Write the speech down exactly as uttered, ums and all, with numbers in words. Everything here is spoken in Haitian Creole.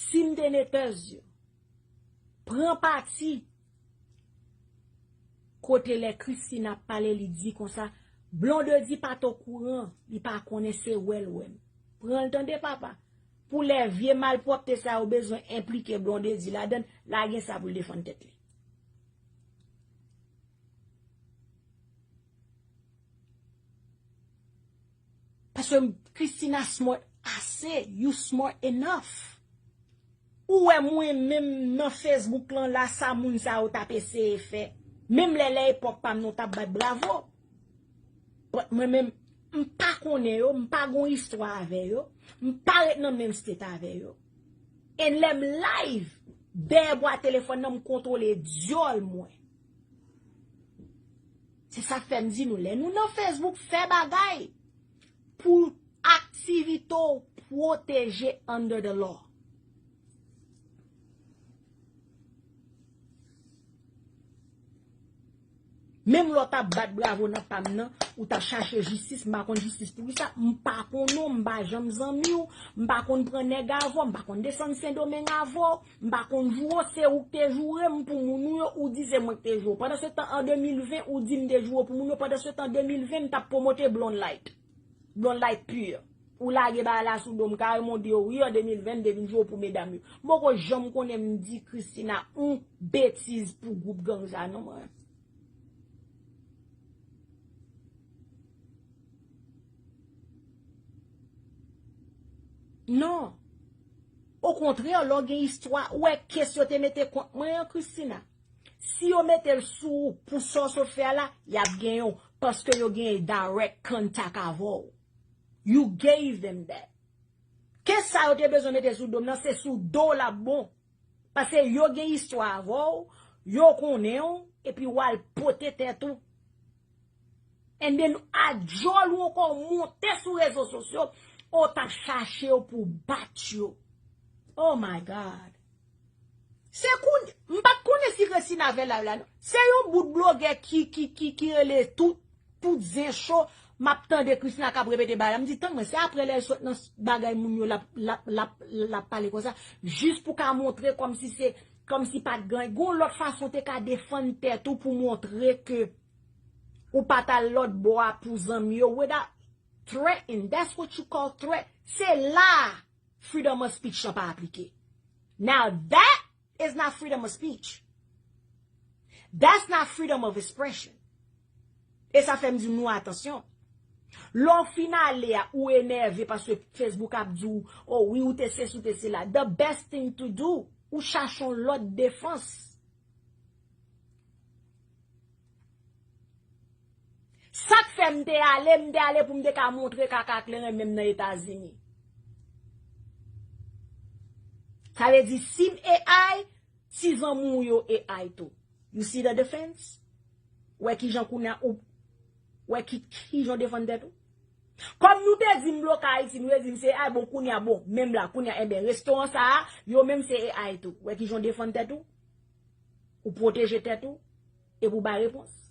Tim Tenetèz yo. Pran pati kote lè Christina ap pale, li di konsa, Blondedy pa t okouran, li pa konnen, se wè l wè m. Pran l tande papa. Pou lè vye malpwòpte sa yo bezwen enplike Blondedy ladann, la gen sa pou l defann tèt li. Paske Christina smart ase, you smart enough. Ou wè mwen menm nan Facebook lan la, sa moun sa yo t ap eseye fè. Menm lè, lè epòk pa m nan, w t ap bat bravo. But mwen menm, m pa konnen yo, m pa gon istwa avè yo, m pa ret nan menm state avè yo. And lè m live, dèyè bwa telefòn nan, m kontwole dyòl mwen. Se sa k fè m di nou, lè nou nan Facebook, fè bagay pou aktivite w pwoteje under the law. Menm lè w t ap bat bravo nan pa m nan, ou t ap chache jistis, m pa konn jistis pou kisa, m pa konnen w, m pa janm zanmi w, m pa konn pran nèg avè w, m pa konn desann Sendomeng avè w, m pa konn joure w, se ou k te joure m pou moun ou yo, ou di se mwen k te joure w. Pandan se tan an de mil ven, ou di m te joure w pou moun yo, pandan se tan de mil ven, m t ap pwomote Blonde Light. Blonde Light Pure. Ou lage bagay la sou do m, kareman w di yo wi, an de mil ven m te vin joure w pou medam yo. M poko janm konnen m di Christina yon betiz pou gwoup gang sa non mwen. Non. Okontrè, lè w gen istwa, ou wè kes yo te mete kont mwen an, Christina. Si yo mete l sou ou pou sa w sot fè a la, y ap genyen w, paske yo genyen direct contact avè w. You gave them that. Kes sa yo te bezwen mete sou do m nan, se sou do w l ap bon. Paske yo gen istwa avè w, yo konnen w, epi w al pote tèt ou. And then, a dyòl ou ankò monte sou rezo sosyo, ou t ap chache yo pou bat yo. Oh my God. Se koun-, m pa t konnen si Christina vè live la, non. Se yon bout blogè ki, ki, ki, ki rele tout, tout zen cho. M ap tande Christina k ap repete bagay la. M di, "Tann mwen, se apre lè l sot nan s-, bagay moun yo, l ap, l ap, l ap, l ap pale konsa, jis pou ka montre kòmsi se, kòmsi pa t gen." Gon lòt fason te ka defann tèt ou pou montre ke ou pa t al lòt bò a pou zanmi yo. Without threaten, that's what you call threat. Se la freedom of speech lan pa aplike. Now that is not freedom of speech. That's not freedom of expression. E sa fè m di nou atansyon. Lè w fin ale a, ou enève paske Facebook ap di w, "Oh wi, ou te sesi, ou te sela." The best thing to do, ou chache yon lòt defans. Sa k fè m te ale, m te ale pou m te ka montre kaka kleren menm nan Etazini. Sa vle di, si m A I, ti zanmi w yo A I tou. You see the difference? Wè kijan kounye a ou, wè ki, kijan w defann tèt ou? Kòm nou te di m bloke Ayiti, nou te di m se A I, bon, kounye a, bon, menm la, kounye a, enben, restoran sa a, yo menm se A I tou. Wè kijan w defann tèt ou? Ou pwoteje tèt ou, epi w bay repons.